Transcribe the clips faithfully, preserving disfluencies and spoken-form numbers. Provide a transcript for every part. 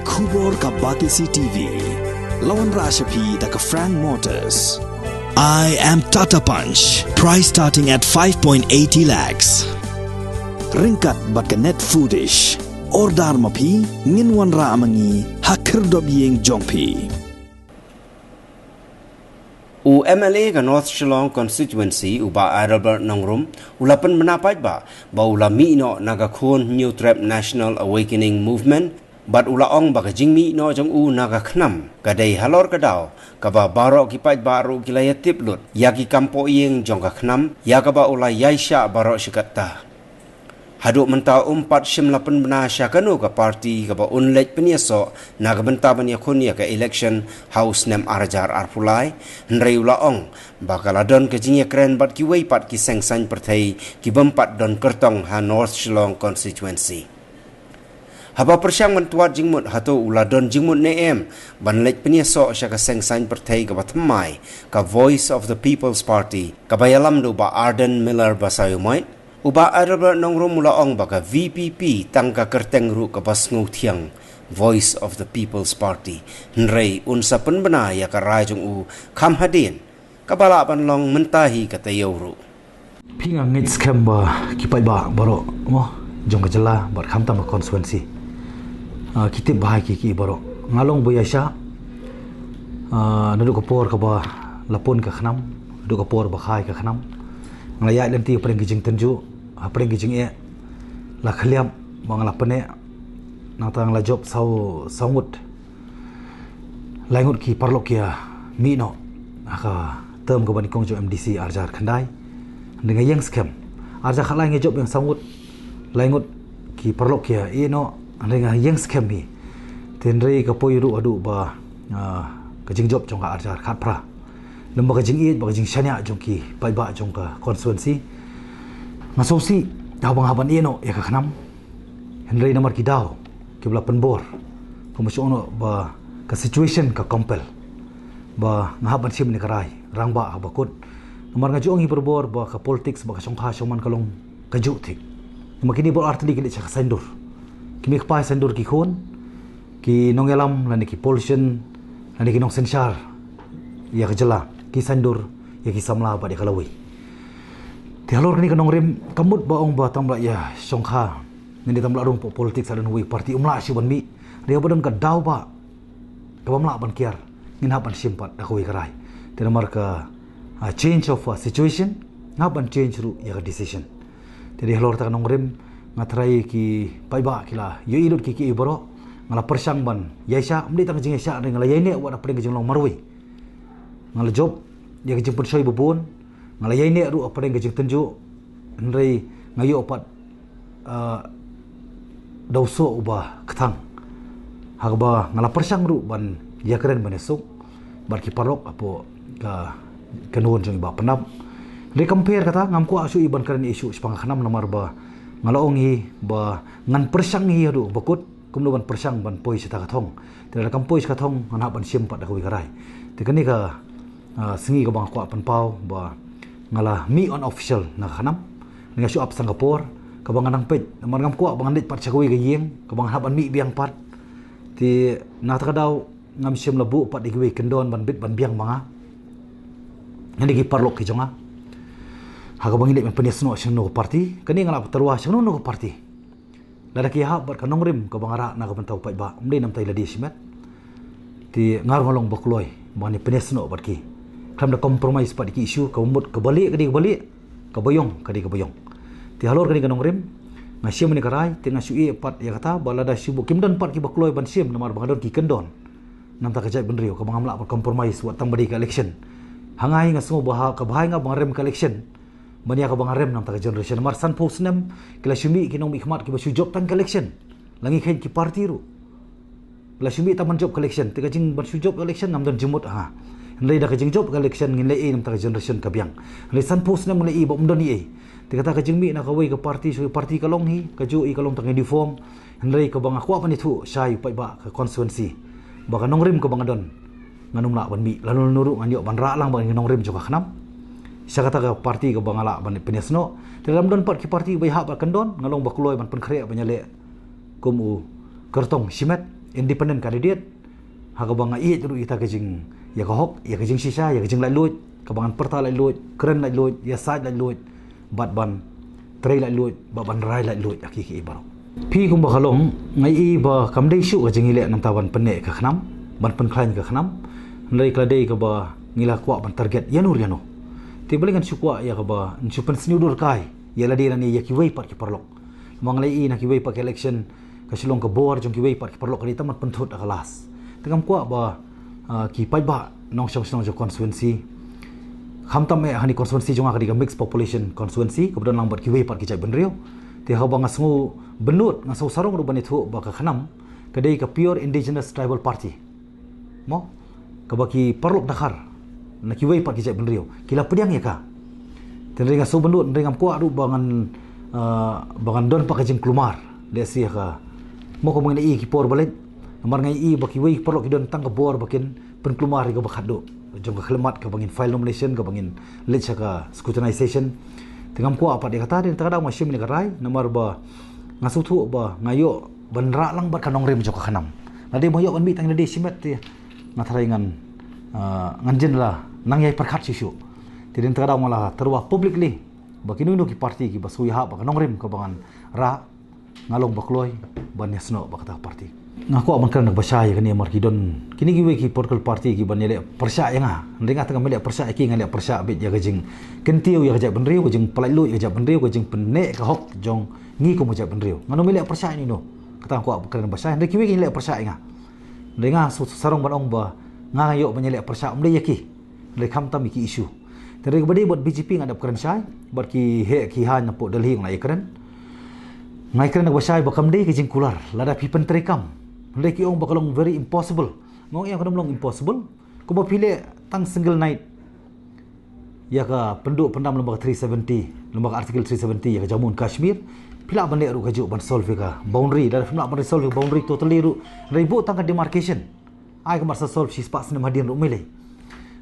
Khubor ka Batesi T V. La wanrah sha phi da ka Frank Motors. I am Tata Punch. Price starting at five point eighty lakhs. Ryngkat bad ka Net Foodish. Order ma phi, ngin wanrah ma ngi ha khyrdop ïing jong phi. U M L A ka North Shillong Constituency, u Bah Adelbert Nongrum, u la pynbna paidbah ba u la mih noh na ka khun Hynñiewtrep National Awakening Movement, bad u la ong ba ka jingmih noh jong u na ka khnam ka dei halor ka daw kaba baroh ki paidbah ruh ki la ïatip lut ïa ki kam pohïing jong ka khnam, ïa kaba u la ïaishah baroh shi katta. Haduh mynta um pat shym la pynbna sha kano ka party kaba un leit pynïasoh na ka bynta ban ïakhun ïa ka election ha u snem ar hajar arphew lai, hynrei u la ong ba ka la don ka jingïakren bad kiwei pat ki seng saiñ pyrthei ki bym pat don kyrtong ha North Shillong Constituency. Haba pyrshang ban tuat jingmut hato u la don jingmut ne em ban leit pynïasoh sha ka seng saiñ pyrthei kaba thymmai, ka Voice of the People's Party, kaba ïalam da u Bah Ardent Miller Basaiawmoit, u Bah Adelbert Nongrum u la ong ba ka V P P tang ka kyrteng ruh kaba sngewthiang, Voice of the People's Party, hynrei un sa pynbna ïa ka rai jong u kham hadien, kaba lah ban long mynta hi ka taïew ruh. Phi, nga ngeit skhem ba ki paidbah baroh mo jong ka jylla bad khamtam ka constituency, ah, ki tip bha ïa ki, ki baroh. Nga long ba ïaishah, ah, naduh ka por kaba la pun ka khnam, naduh ka por ba khai ka khnam. Nga la ïaid lynti hapdeng ki jingtynjuh, hapdeng ki jingeh, la khliap ba nga la pyneh. Nangta nga la jop saw, saw ngut. Lai ngut ki paralok ki ïa mih noh ha ka term kaba nyngkong jong M D C ar hajar khyndai. Hynrei nga ïeng skhem. Ar hajar khatlai nga jop biang saw ngut. Lai ngut ki paralok ki ïa ïeh noh. Hynrei nga ïeng skhem hi. Te hynrei ka poi ruh haduh ba, ah, ka jingjop jong ka ar hajar khatphra. Lem bad ka jingïeit bad ka jingshaniah jong ki paidbah jong ka constituency, nga sngewsih haba nga hap ban ïeh noh ïa ka khnam. Hynrei namar ki daw kiba la pynbor, kumba shu ong noh ba ka situation ka compel ba nga hap ban shim ïa ka rai rangbah ha kaba kut. Namar nga ju ong hi barabor ba ka politics bad ka shongkha shongman ka long kajuh thik. Namar kine baroh artylli ki leit sha ka saiñdur. Ki mei ki pa saiñdur ki khun, ki nongïalam lane ki politician lane ki nongsynshar ïa ka jylla, ki saiñdur ïa ki samla bad ïa ka lawei. Te halor kane ka nongrim, kam mut ba ong ba tang ba la ïa shongkha, ngin ïa tang ba la rung hapoh politics haduh uwei u party, um lah shuh ban mih. Hynrei haba don ka daw ba ka bym lah ban kiar, ngin hap ban shim pat da kawei ka rai. Te namar ka, ah, change of, ah, situation, nga hap ban change ruh ïa ka decision. Te dei halor kata ka nongrim, nga tharai ki paidbah ki la ïohi lut ki, ki baroh. Nga la pyrshang ban ïaishah, ym dei tang ka jingïaishah, hynrei nga la ïaineh wat hapdeng ka jinglong marwei. Nga la jop ïa ka jingpynshoi ba bun, nga la ïaineh ruh hapdeng ka jingtynjuh, hynrei nga ïoh pat, ah, da u soh uba kthang. Ha kaba nga la pyrshang ruh ban ïakren ban ïasuk bad ki paralok hapoh ka, ka kynhun jong i Bah Pyndap. Hynrei kam pher kata, ngam kwah shuh i ban kren ïa issue shaphang ka khnam namar ba nga la ong hi ba ngan pyrshang hi haduh ba kut, kumno ban pyrshang ban poi sha kata ka thong. Te lada kam poi sha ka thong, ngan hap ban shim pat da kawei ka rai. Te kane ka, ah, sngi kaba nga kwah pynpaw ba nga la mih unofficial na ka khnam. Nga shu ap sa ka por kaba nga dang peit, namar ngam kwah ba ngan leit pat sha kawei ka ïing kaba nga hap ban mih biang pat. Te na kata ka daw ngam shym la buh pat ïa kiwei ki kyndon ban bit ban biang ma nga. Ngan ïa ki paralok ki jong nga. Ha kaba ngin leit ban pynïasnoh sha kano ka party, kane nga la tyrwa sha kano kano ka party. Lada ki hap bad ka nongrim kaba nga rah na ka bynta u paidbah, ym dei namar i lade shimet. Te nga ruh nga long ba kloi ba ngan ïa pynïasnoh bad ki. Khlem da compromise pat ïa ki issue, kaba mut kaba lieh ka dei kaba lieh, kaba ïong ka dei kaba ïong. Te halor kane ka nongrim, nga shim kane ka rai, te nga shu ïeh pat ïa kata ba lada shu buh kim don pat kiba kloi ban shim namar ba nga don ki kyndon. Namar ka jaitbynriew kaba ngam lah ban compromise wat tang ba dei ka election. Ha nga hi nga sngew ba ha, kaba ha nga ba nga rem ka election ban ïa kaba nga rem namar ka generation. Namar sanphew snem ki la shu mih ki nongmihkhmat kiba shu jop tang ka election. La ngi kheiñ ki party ruh la shu mih tang ban jop ka election. Te ka jing ban shu jop ka election ngam don jingmut ha. Hynrei da ka jingjop ka election ngin leh ei namar ka generation ka biang. Hynrei sanphew snem ngin leh ei ba ym don ei. Te kata ka jingmih na kawei ka party sha kawei party ka long hi, kajuh hi ka long tang uniform. Hynrei kaba nga kwah ban ïathuh sha u paidbah ka constituency ba ka nongrim kaba nga don, ngan ym lah ban mih. Lano lano ruh ngan ïoh ban rah lang bad ki nongrim jong ka khnam sha kata ka party kaba nga lah ban pynïasnoh. Te lada ym don pat ki party ba ïahap bad kyndon, nga long ba kloi ban pynkhreh ban ïaleh kum u kyrtong shimet. independent candidate, ha kaba nga ïeit ruh ïa ka jing, ïa ka hok, ïa ka jingshisha, ïa ka jinglaitluid, kaba ngan pyrta laitluid, kren laitluid, ïasaid laitluid, bad ban trei laitluid, bad ban rai laitluid ha ki ki baroh. Phi kumba ka long, nga i ba kam dei shuh ka jingïaleh namar ban pynneh ka khnam, ban pynkhlaiñ ka khnam. Hynrei ka la dei kaba ngi la kwah ban target ïano ïano. Te balei ngan shu kwah ïa kaba ngan shu pynsniew dur kai ïa lade lane ïa kiwei pat ki paralok. Namar nga la i na kiwei pat ki election, ka shu long ka bor jong kiwei pat ki paralok ka dei tang ban pynthut ha ka last. Te ngam kwah ba, ah, ki paidbah nongshong shnong jong constituency, khamtam eh ha kane constituency jong nga ka dei ka mixed population constituency kaba don lang bad kiwei pat ki jaitbynriew. Te haba nga sngew bynnud, nga sngew sarong ruh ban ïathuh ba ka khnam ka dei ka pure indigenous tribal party. Mo? Kaba ki paralok Dkhar na kiwei pat ki jaitbynriew ki la pdiang ïa ka. Te hynrei nga sngew bynnud, hynrei ngam kwah ruh ba ngan, ah, ba ngan don pat ka jingkulmar. Lehse ha ka, mo, kumba ngi i ki por ba leit, namar nga i ba kiwei ki paralok ki don tang ka bor ba kin pynkulmar ïa kaba khatduh jong ka khyllipmat kaba ngin file nomination, kaba ngin leit sha ka scrutinization. Te ngam kwah pat ïa kata, te kata ka daw nga shim ïa ka rai namar ba nga sngewthuh ba nga ïoh ban rah lang bad ka nongrim jong ka khnam. Lada ba ïoh ban mih tang lade shimet te nga tharai ngan, ah, ngan jin la nang ïai pyrkhat shuh shuh. Te hynrei kata ka daw nga la tyrwa publicly ba kino kino ki party kiba shu ïahap bad ka nongrim kaba ngan rah, nga long ba kloi ban ïasnoh bad kata ka party. Nga kwah ban kren da kaba shai ïa kane namar ki don kine kiwei ki political party kiban ïaleh pyrshah ïa nga. Hynrei nga te ngam ïaleh pyrshah ïa ki, nga ïaleh pyrshah beit ïa ka jingkyntiew ïa ka jaitbynriew, ka jingpynlaitluid ïa ka jaitbynriew, ka jingpynneh ka hok jong ngi kum ka jaitbynriew. Ngan ym ïaleh pyrshah ïano ïano. Kata nga kwah ban kren da kaba shai. Hynrei kiwei ki ïaleh pyrshah ïa nga. Hynrei nga sngew sarong ban ong ba nga ïoh ban ïaleh pyrshah, ym dei ïa ki. Hynrei khamtam ïa ki issue. Te hynrei kaba dei bad B J P nga dap kren shai, bad ki heh ki haiñ napoh Delhi nga ïakren. Nga ïakren da kaba shai ba kam dei ka jingkular lada phi pyntreikam. Hynrei ki ong ba ka long very impossible. Nga ong ïa ka dang long impossible. Kumba phi leh tang single night ïa ka pynduh pyndam lem bad ka three seventy, lem bad ka Article three seventy ïa ka Jammu and Kashmir, phi lah ban leh ruh kajuh ban solve ïa ka boundary, lada phim lah ban resolve ïa ka boundary totally ruh, hynrei buh tang ka demarcation. Ai ka mat sa solve shispah snem hadien ruh ym lei.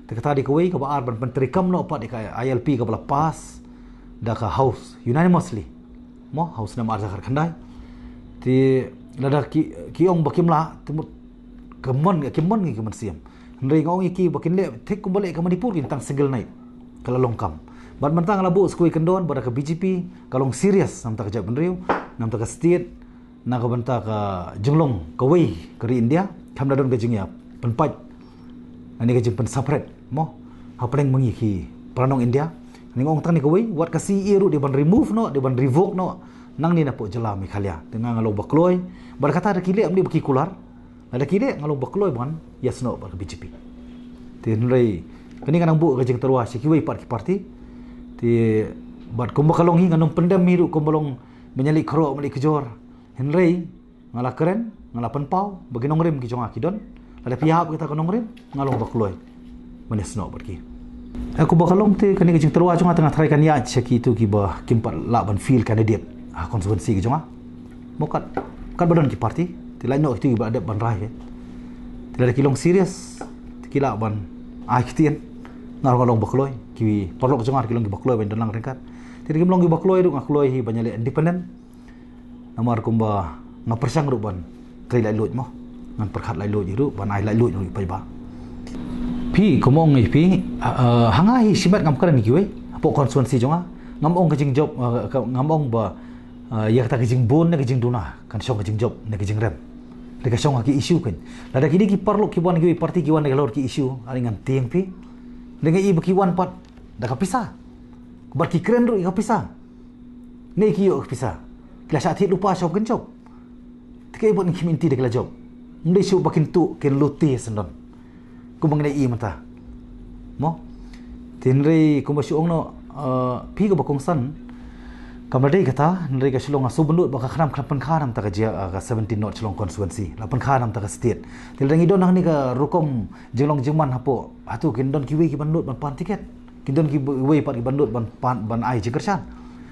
Te kata dei kawei, kaba ar ban pyntreikam noh pat ïa ka I L P kaba la pass da ka House unanimously. Mo, House snem ar hajar khatkhyndai. Te lada ki, ki ong ba kim lah, te mut ka mon, kim mon ngi ki mynsiem. Hynrei nga ong ïa ki ba kin leh thik kumba leh ka Manipur, kin tang single night. Ka la long kam. Bad mynta nga la buh sa kawei kyndon ba da ka B J P ka long serious namar ka jaitbynriew, namar ka state, na ka bynta ka jinglong kawei ka ri India, kam da don ka jingïapynpait lane ka jingpynseparate, mo, hapdeng ma ngi ki para nong India. Nga ong tang ne kawei, wat ka C A A ruh dei ban remove noh, dei ban revoke noh nangne napoh jylla Meghalaya. Te nga, nga long ba kloi. Bad kata da ki leh, ym dei ba ki kular. Lada ki leh, nga long ba kloi ban ïasnoh bad ka B J P. Te hynrei kane nga nang buh ka jingtyrwa sha kiwei pat ki party. Te bad kumba ka long hi, ngan ym pyndem hi ruh kumba long ban ïaleh khroh, ban ïaleh kjor. Hynrei nga la kren, nga la pynpaw ba ki nongrim ki jong nga ki don. Lada phi ïahap kita ki nongrim, nga long ba kloi ban ïasnoh bad ki. Eh, kumba ka long te kane ka jingtyrwa jong nga te nga tharai kan ïaid sha kito kiba kim pat lah ban field candidate ha constituency ki jong nga. Mo, kat, katba don ki party, te lait noh kito kiba la dep ban rai, eh. Te lada ki long serious, te ki lah ban ai ktien. Nga ruh nga long ba kloi, ki paralok jong nga ruh ki long kiba kloi ban don lang ryngkat. Te lada kim long kiba kloi ruh, nga kloi hi ban ïaleh independent. Namar kumba nga pyrshang ruh ban trei laitluid, mo. Ngan pyrkhat laitluid ruh, ban ai laitluid ruh ïa ki paidbah. Phi, kumba ong ïa phi, ha, ha nga hi shimet ngam kren ïa kiwei hapoh constituency jong nga. Ngam ong ka jingjop, eh, ka, ngam ong ba, eh, ïa kata ka jingbun ne ka jingduna kan shong ka jingjop ne ka jingrem. Te ka shong ha ki issue kan. Lada ki dei ki paralok ki wan, kiwei party ki wan da ka lor ki issue, ani ngan tieng phi. Lada nga i ba ki wan pat da ka pisa, bad ki kren ruh ïa ka pisa. Ne ki ïoh ka pisa, ki la shah thied lypa sha ba kin jop. Te kaei ba ngin khmih lynti da ki la jop? Ym dei shuh ba kin tuh, kin lute syndon. Kumba ngi i mynta, mo. Te hynrei kumba shu ong noh, eh, phi kaba kongsan, kam la dei kata, hynrei ka Shillong, nga shu bynnud ba ka khnam, khnam pynkha namar ka jia, eh, ka seventeen North Shillong constituency, la pynkha namar ka state. Te lada ngi don hangne ka rukom jinglong jingman hapoh, hato kin don kiwei kiban nud ban pan tiket? Kin don kiwei pat kiban nud ban pan, ban ai jingkyrshan?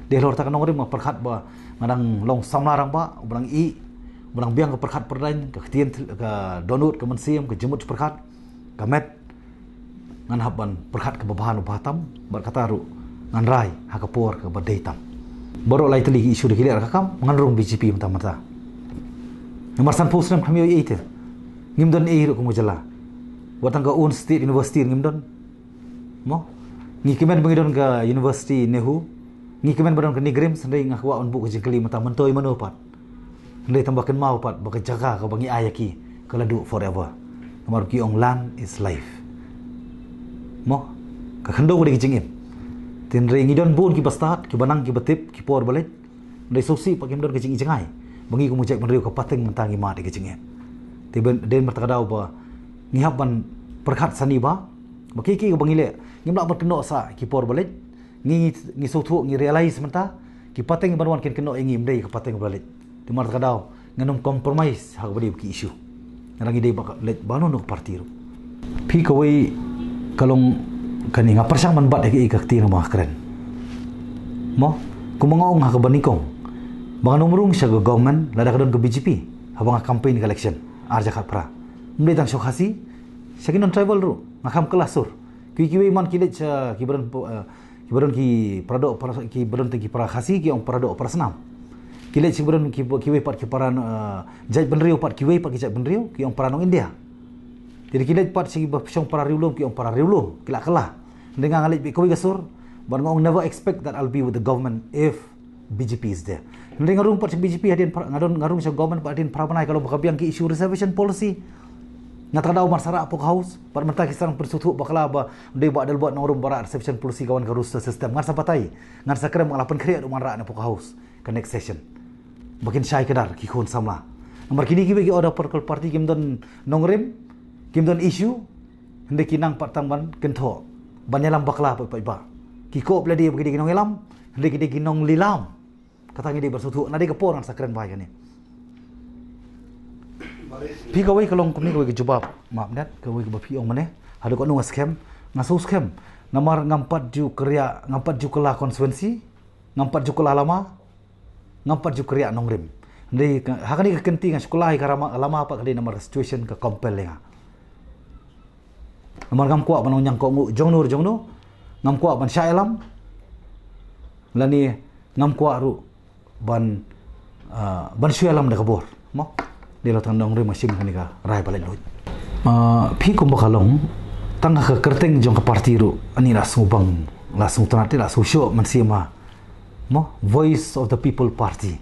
Dei halor ta ka nongrim nga pyrkhat ba nga dang long samla rangbah uba dang ïeh, uba dang biang ka pyrkhat pyrdaiñ, ka ktien, ka dohnud, ka mynsiem, ka jingmut pyrkhat, ka met. Ngan hap ban pyrkhat kaba bha, bha tam, bad kata ruh ngan rai ha ka por kaba dei tam. Baroh lai tylli ki issue da ki leh ra ka kam, ngan rung B J P mynta mynta. Namar sanphew snem khlem ïoh ei te. Ngim don ei ruh kum ka jylla. Wat tang ka un state university ngim don. Mo? Ngi kmen ba ngi don ka University NEHU. Ngi kmen ba don ka NEIGRIHMS, hynrei nga kwah ban buh ka jingkylli mynta, myntoi mano pat? Hynrei tang ba kynmaw pat ba ka jaka kaba ngi ai ïa ki ka la duh forever. Namar ki ong land is life. Mo? Ka khyndew ka dei ka jingim. Te hynrei ngi don bun kiba stad, kiba nang, kiba tip, ki por ba leit. Hynrei sngewsih pat kim don ka jingïohi jngai ba ngi kum ka jaitbynriew ka pateng mynta ngi mad ïa ka jingim. Te ban, dei namar kata ka daw ba ngi hap ban pyrkhat sani ba, ba kiei kiei ba ngi leh, ngim lah ban kynnoh sa ki por ba leit. Ngi, ngi sngewthuh, ngi realize mynta ki pateng ban wan kin kynnoh ïa ngi, ym dei ka pateng ba leit. Te namar kata ka daw ngan ym compromise ha kaba dei ki issue. Nga dang ïa dei ba ka leit ba no no ka party ruh. Phi kawei ka long kane, nga pyrshang ban bat ïa ka, ïa ka kti namar kren. Mo, kumba nga ong ha kaba nyngkong, ba ngan ym rung sha ka government lada ka don ka BJP haba nga campaign ka election ar hajar khatphra. Ym dei tang sha Khasi, sha ki non tribal ruh nga kham kylla sur. Ki, kiwei man ki leit sha, kiba don po-, eh, kiba don ki para doh para, kiba don tang ki para Khasi ki ong para doh para snam. Ki leit sha kiba don ki, kiwei pat ki para, eh, jaitbynriew pat, kiwei pat ki jaitbynriew ki ong para nong India. Te ki leit pat sha kiba shong para riewlum ki ong para riewlum, ki la kylla. Hynrei nga, nga leit beit kawei ka sur, bad nga ong never expect that I'll be with the government if BJP is there. Hynrei nga rung pat sha BJP hadien phra-, nga don, nga rung sha government pat hadien phra bnai, ka long ba ka biang ki issue reservation policy. Nga tang daw ban sa rah hapoh ka House, bad mynta ki sa dang pynsngewthuh bakla ba dei ba dei ba nongrim ba rah reservation policy ka wan ka roster system. Ngan sa batai, ngan sa kren, ngan la pynkhreh ruh ban rah na hapoh ka House ka next session. Ba kin shai kdar ki khun samla. Namar kine kiwei ki order political party kim don nongrim, kim don issue, hynrei ki nang pat tang ban kynthoh, ban ïalam bakla pat pat ba. Ki kop lade ba ki dei ki nongïalam, hynrei ki dei ki nonglilam. Kata ngi dei ban sngewthuh, na dei ka por ngan sa kren bha ïa kane. Phi kawei ka long kumne kawei ka jubab, map net, kawei kaba phi ong mynne, haduh katno nga skhem, nga shu skhem. Namar ngam pat ju kyrïa, ngam pat ju kylla constituency, ngam pat ju kylla lama, ngam pat ju kyrïa nongrim. Hynrei ka, ha kane ka kynti nga shu kylla ïa ka lama, lama pat ka dei namar ka situation ka compel ïa nga. Namar ngam kwah ban ong ñiangkohnguh jongno jongno, ngam kwah ban shah ïalam, lane ngam kwah ruh ban, ah, ban shu ïalam da ka bor. Mo? Dei la tang nongrim nga shim kane ka rai ba laitluid. Ah, phi kumba ka long, tang ha ka kyrteng jong ka party ruh, ani la sngewbang, la sngewtynnat, la sngewshoh mynsiem ha. Mo? Voice of the People Party.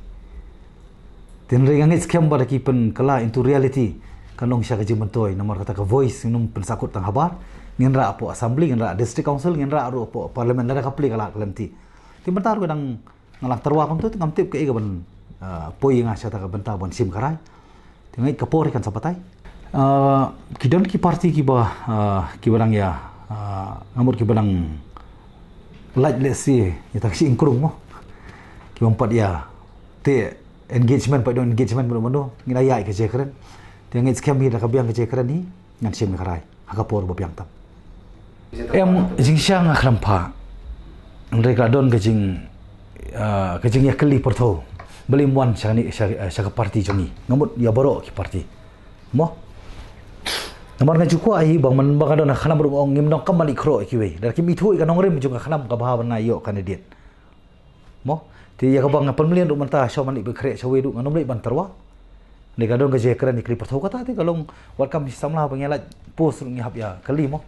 Te hynrei nga ngeit skhem ba da ki pynkylla into reality, kan long sha ka jingmyntoi, namar kata ka voice ngin ym pynsakut tang habar, ngin rah hapoh assembly, ngin rah district council, ngin rah ruh hapoh parliament, lada ka plie ka lad ka lynti. Te mynta ruh ka dang nga la tyrwa kumto, te ngam tip kaei kaban, ah, poi ïa nga sha kata ka bynta ban shim ka rai. Te nga ngeit ka por kan sa batai. Ah, ki don ki party kiba, ah, kiba dang ïa, ah, nga mut kiba dang lait lehse ïa tang shi ingkrung mo. Kiba ym pat ïa te engagement, pat don engagement mano mano, ngin ïa ïaid ka jingkren. Te nga ngeit skhem hi da ka biang ka jingkren hi ngan shim ka rai ha ka por ba biang tam. Em, jingshisha nga khlem phah. Hynrei ka la don ka jing, ah, ka jingïakylli pyrthei. Balei ym wan sha kane, sha, sha ka party jong ngi. Nga mut ïa baroh ki party. Mo? Namar nga ju kwah hi ba man ba nga don ha khnam ruh nga ong ngim donkam ban leit khroh ïa kiwei. Lada kim ithuh ïa ka nongrim jong ka khnam, ka bha ban nga ïoh candidate. Mo? Te ïa kaba nga pynmlien ruh mynta, shuwa ban leit pynkhreh sha wei ruh ngan ym leit ban tyrwa. Hynrei ka don ka jingkren ïakylli pyrthei, kata te ka long, wat kam shi samla ba ngi lait post ruh ngi hap ïakylli mo.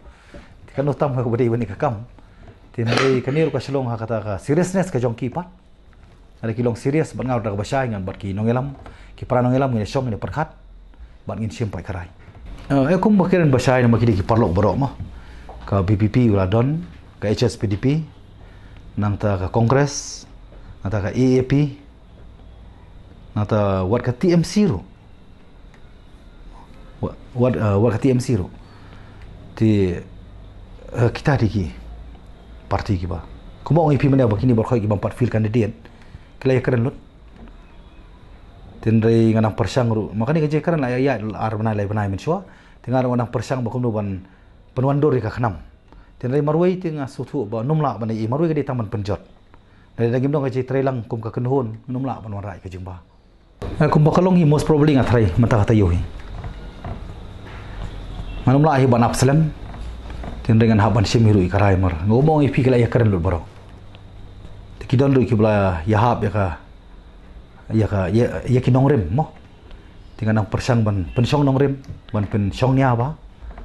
Te katno tam ka ba dei ban ïa ka kam. Te hynrei kane ruh ka shu long ha kata ka seriousness ka jong ki pat. Lada ki long serious bad nga ruh da kaba shai, ngan bad ki nongïalam, ki para nongïalam, ngin ïa shong, ngin ïa pyrkhat bad ngin shim pat ka rai. Eh, eh, kumba kren ba shai namar ki dei ki paralok baroh mo. Ka VPP u la don, ka HSPDP, nangta ka Congress, nangta ka AAP, nangta wat ka TMC ruh. Wa-, wat, eh, wat ka TMC ruh. Te, eh, kita dei ki party kiba, kumba ong ïa phi mynne ba kine baroh kiba ym pat field candidate ki la ïakren lut. Te hynrei nga nang pyrshang ruh, ma kane ka jingkren la ïa, ïa ar bnai lai bnai mynshuwa. Te nga ruh nga nang pyrshang ba kumno ban pynwandur ïa ka khnam. Te hynrei marwei te nga sngewthuh ba ngam lah ban ïa, marwei ka dei tang ban pynjot. Lada ngim don ka jingtreilang kum ka kynhun, ngam lah ban wanrah ïa ka jingbha. Eh, kumba ka long hi, most probably nga tharai mynta ka taïew hi ngan ym lah hi ban ap slem. Te hynrei ngan hap ban shim hi ruh ïa ka rai mar nga ong ïa phi ki la ïakren lut baroh. Te ki don ruh kiba la ïahap ïa ka, ïa ka, ïa, ïa ki nongrim mo. Te nga nang pyrshang ban pynshong nongrim, ban pynshong nia ba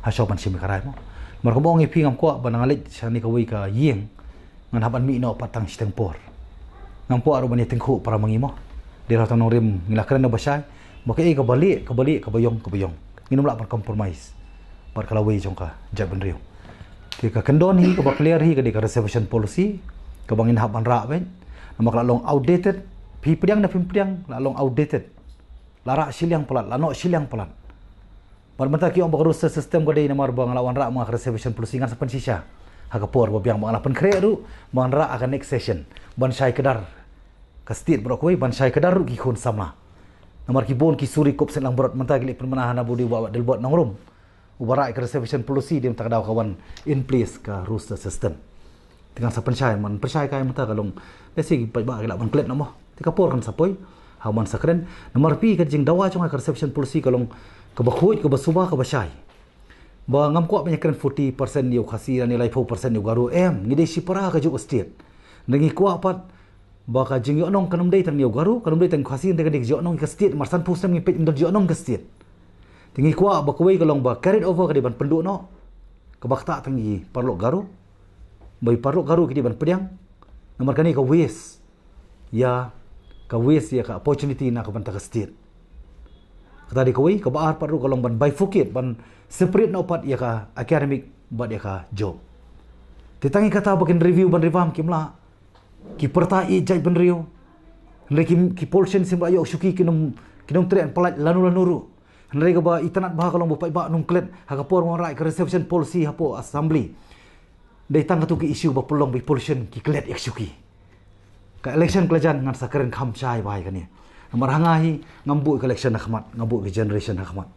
ha shuwa ban shim ka rai mo. Namar kumba ong ïa phi, ngam kwah ba nga leit shane kawei ka ïing ngan hap ban mih noh pat tang shiteng por. Ngam kwah ruh ban ïa tyngkhuh para ma ngi mo. Dei ruh tang nongrim ngi la kren da ba shai ba kaei kaba lieh, kaba lieh, kaba ïong, kaba ïong. Ngin ym lah ban compromise bad ka lawei jong ka jaitbynriew. Te ka kyndon hi kaba clear hi ka dei ka reservation policy kaba ngin hap ban rah beit. Namar ka la long outdated. Phi pdiang ne phim pdiang, la long outdated. La rah shiliang palat, la noh shiliang palat. Bad mynta ki ong ba ka roster system ka dei namar ba nga la wanrah ma nga ka reservation policy, ngan sa pynshisha ha ka por ba biang, ba nga la pynkhreh ruh ba ngan rah ha ka next session ban shai kdar ka state baroh kawei, ban shai kdar ruh ki khun samla. Namar ki bun ki suri kup seng langbrot mynta ki leh pynmana hana budi ba Dilbot Nongrum. Uba rah ïa ka reservation policy, dei mynta ka daw ka wan in place ka roster system. Te ngan sa pynshai, man pynshai kai mynta ka long. Lehse ki paidbah ki lah ban klet noh mo. Te ka por kan sa poi, ha man sa kren. Namar phi, ka jingdawa jong nga ka reservation policy ka long kaba khuid, kaba suba, kaba shai. Ba ngam kwah ban ïa kren forty percent ïa u Khasi lane laiphew percent ïa u Garo, em, ngi dei shipara kajuh ka state. Ngi kwah pat ba ka jingïohnong kan ym dei tang ïa u Garo, kan ym dei tang ïa u Khasi, hynrei ka dei ka jingïohnong ïa ka state, namar sanphew snem ngi peit ym don jingïohnong ïa ka state. Te ngi kwah ba kawei ka long ba carried over ka dei ban pynduh noh, kaba ktah tang ïa ki paralok Garo, ba ki paralok Garo ki dei ban pdiang. Namar kane ka waste ïa, ka waste ïa ka opportunity na ka bynta ka state. Kata dei kawei, kaba ar pat ruh ka long ban bifurcate, ban separate noh pat ïa ka academic bad ïa ka job. Te tang ïa kata ba kin review ban revamp kim lah. Ki pyrta ïeit jaitbynriew. Hynrei ki, ki politician ym lah ïoh shuki, kin ym, kin ym treh ban pyllait lano lano ruh. Hynrei kaba itynnad bha ka long ba paidbah ym klet ha ka por ba wanrah ïa ka reservation policy hapoh assembly. Dei tang katto ki issue ba pynlong ba ki politician ki klet ïa ka shuki. Ka election ka la jan, ngan sa kren kham shai bha ïa kane. Namar ha nga hi ngam buh ïa ka election ha khmat, ngam buh ïa ka generation ha khmat.